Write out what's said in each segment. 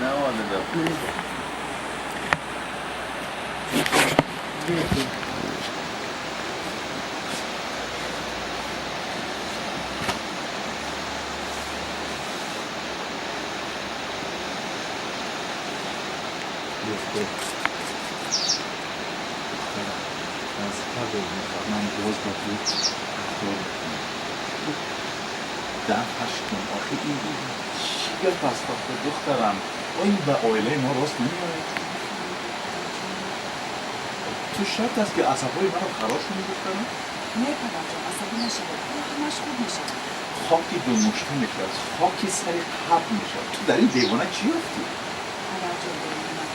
Наомада гап. Духтарам, вазифа дорам. Ман боз ба ту такрор мекунам, дафъаш кун. Охи, ин чӣ гап аст охи, духтарам? Ои ба оилаи мо рост намеояд. Ту шарт аст, ки асабҳои маро харош кунӣ, духтарам? Не, падарҷон, асабӣ нашавед, ҳамаш хуб мешавад. Хоки думушта мешавад, хоки сари қабр мешавад. Ту дар ин девона чӣ ёфтӣ? Падарҷон, девона,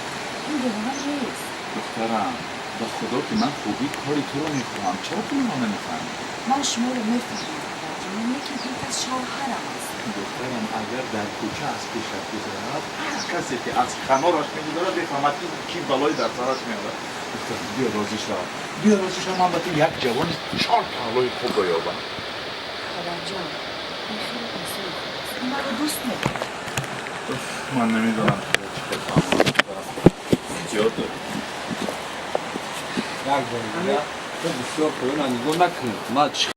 ин девона нест. Духтарам, ба худо, ки ман хубии кори туро мехоҳам. Чаро ту маро намефаҳмӣ? Ман шуморо мефаҳмам, падарҷон, лекин ин кас шавҳарам аст. Духтарам, агар дар кӯча аз пешат гузарад, ҳар касе ки аз канораш мегузарад, мефаҳмад, ки чӣ балое дар сараш меорад. Духтарам, биё, розӣ шав, биё, розӣ шав, ман ба ту як ҷавони чор паҳлӯи хубро ёбам. Падарҷон, ин хеле инсони хуб аст, ин маро дӯст медорад. Ман намедонам, чӣ хел фаҳмам, духтарам. Эҳтиёт дор. Як бор дига, ту бисёр поёна нигоҳ накун, ман чӣ.